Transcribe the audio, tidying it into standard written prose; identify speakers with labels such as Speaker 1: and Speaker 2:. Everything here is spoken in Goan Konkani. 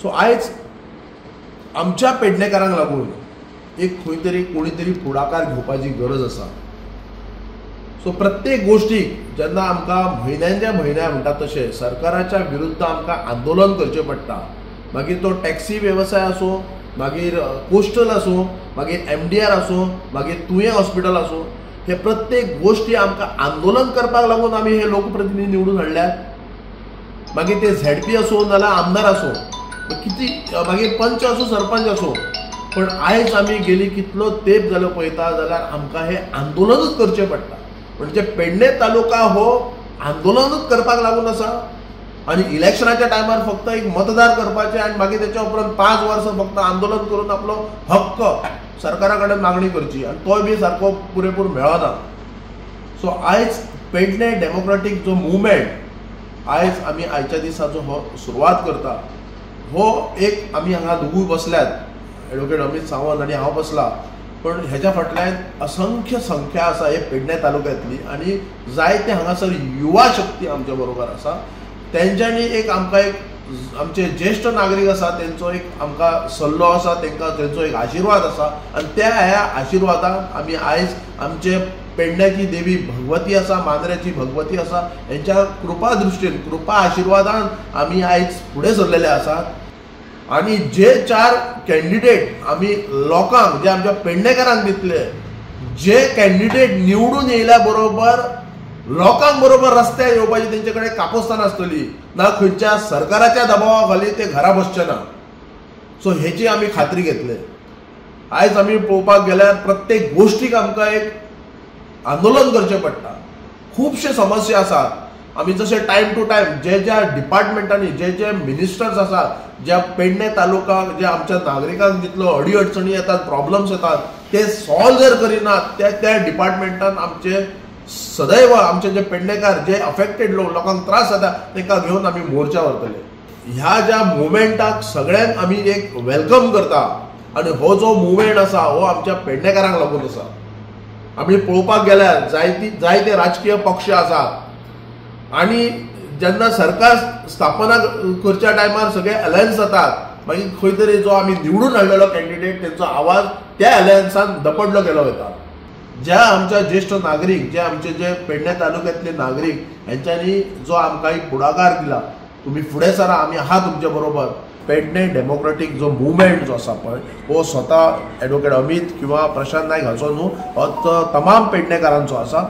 Speaker 1: सो आयज आमच्या पेडणेकारांक लागून एक खंय तरी कोणी तरी फुडाकार घेवपाची गरज आसा. सो प्रत्येक गोष्टीक जेन्ना आमकां म्हयन्यांच्या म्हयन्या म्हणटा तशें सरकाराच्या विरुद्ध आमकां आंदोलन करचें पडटा, मागीर तो टॅक्सी वेवसाय आसूं, मागीर कोस्टल आसूं, मागीर MDR आसूं, मागीर तुयें हॉस्पिटल आसूं, हे प्रत्येक गोष्टी आमकां आंदोलन करपाक लागून आमी हे लोकप्रतिनिधी निवडून हाडल्यात. मागीर ते ZP आसूं नाजाल्यार आमदार आसूं, किती मागीर पंच आसूं सरपंच आसूं, पण आयज आमी गेली कितलो तेंप जालो पळयता जाल्यार आमकां हें आंदोलनूच करचें पडटा. म्हणजे पेडणे तालुका हो आंदोलनूच करपाक लागून आसा आनी इलेक्शनाच्या टायमार फक्त एक मतदार करपाचें आनी मागीर तेच्या उपरांत 5 वर्सां फक्त आंदोलन करून आपलो हक्क सरकारा कडेन मागणी करची आनी तोय बी सारको पुरेपूर मेळना. सो आयज पेडणे डेमोक्रेटीक जो मुवमेंट आयज आमी आयच्या दिसा जो हो सुरवात करता, हो एक आमी हांगा दोगूय बसल्यात, एडवोकेट अमित सावंत आनी हांव बसला, पण हेच्या फाटल्यान असंख्य संख्या आसा हे पेडणे तालुक्यांतली आनी जायते हांगासर युवा शक्ती आमच्या बरोबर आसा. तेंच्यांनी एक आमकां एक आमचे ज्येश्ठ नागरीक आसा तेंचो एक आमकां सल्लो आसा, तेंकां तेंचो एक आशिर्वाद आसा आनी त्या ह्या आशिर्वादान आमी आयज आमचे पेडण्याची देवी भगवती आसा, मांद्र्याची भगवती आसा, हेंच्या कृपा दृश्टीन कृपा आशिर्वादान आमी आयज फुडें सरलेले आसात. आनी जे 4 कॅन्डिडेट आमी लोकांक जे आमच्या पेडणेकारांक दितले, जे कॅन्डिडेट निवडून येयल्या बरोबर लोकांक बरोबर रस्त्यार येवपाची तेंचे कडेन कापोस्तान आसतली ना, खंयच्या सरकाराच्या दबावा खाली ते घरा बसचे ना. सो हेची आमी खात्री घेतले. आयज आमी पळोवपाक गेल्यार प्रत्येक गोश्टीक आमकां एक आंदोलन करचें पडटा. खुबशे समस्या आसात. आमी जशे टायम टू टायम जे ज्या डिपार्टमेंटांनी जे जे मिनिस्टर्स आसात, ज्या पेडणे तालुकाक जे आमच्या नागरिकांक जितलो अडी अडचणी येतात, प्रॉब्लम्स येतात, ते सॉल्व जर करिनात त्या त्या डिपार्टमेंटान आमचे सदैव आमचे जे पेडणेकार जे अफेक्टेड लोक लोकांक त्रास जाता तांकां घेवन आमी मोर्चा व्हरतले. ह्या ज्या मुवमेंटाक सगळ्यांक आमी एक welcome करता आनी हो जो मुवमेंट आसा हो आमच्या पेडणेकारांक लागून आसा. आमी पळोवपाक गेल्यार जायते राजकीय पक्ष आसात आनी जेन्ना सरकार स्थापना करच्या टायमार सगळे अलायन्स जातात, मागीर खंय तरी जो आमी निवडून हाडलेलो कॅन्डिडेट तेंचो आवाज त्या अलायन्सान दपडलो गेलो वता. ज्या आमच्या ज्येश्ठ नागरीक जे आमचे जे पेडणे तालुक्यांतले नागरीक हेंच्यांनी जो आमकां एक फुडाकार दिला, तुमी फुडें सरा, आमी आहा तुमचे बरोबर. पेडणे डेमोक्रेटीक जो मुवमेंट जो आसा पळय हो स्वता एडवोकेट अमित किंवा प्रशांत नायक हाचो न्हू, हो तमाम पेडणेकारांचो आसा.